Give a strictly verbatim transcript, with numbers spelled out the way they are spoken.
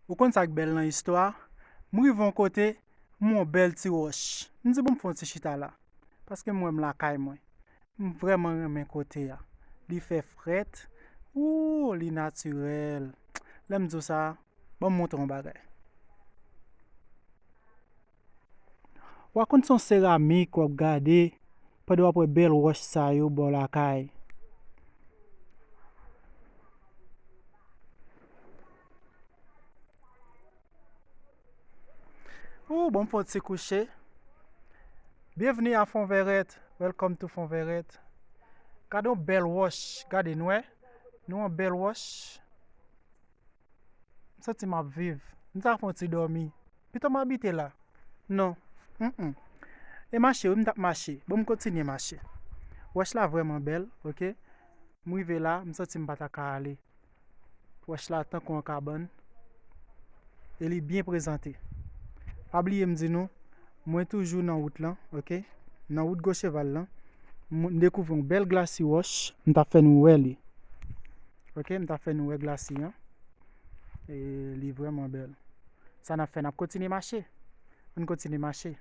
Ou konn sa k bèl nan istwa? M rive yon kote, m wè yon bèl ti wòch. M di, bon, m fè yon ti chita la. Paske m wè m lakay mwen. M vrèman renmen kote a. Li fè frèt. Ooh, li natirèl. Lè m di w sa, ban m montre w yon bagay. W a konn se yon seramik w ap gade pandan w ap wè bèl wòch sa yo bò lakay. Ooh, bon, m fè yon ti kouche. Byenvni a Fonvèrèt. Welcome to Fonvèrèt. Gade yon bèl wòch. Gade, nou wè? Nou yon bèl wòch. M santi m ap viv. M ta fè yon ti dòmi. Pito m abite la. Non. Mm-mm. E mache, wi, m t ap mache. Bon, m kontinye mache. Wòch la vrèman bèl, oke? M rive la, m santi m pa ta ka ale. Wòch la tankou yon kabann. E li byen prezante. Pa bliye m di nou, mwen toujou nan wout lan, oke? Nan wout Gwocheval lan. M dekouvri yon bèl glasi wòch, m t ap fè nou wè li. Oke, m t ap fè nou wè glasi an. E li vrèman bèl. Sa n ap fè, n ap kontinye mache. Ann kontinye mache.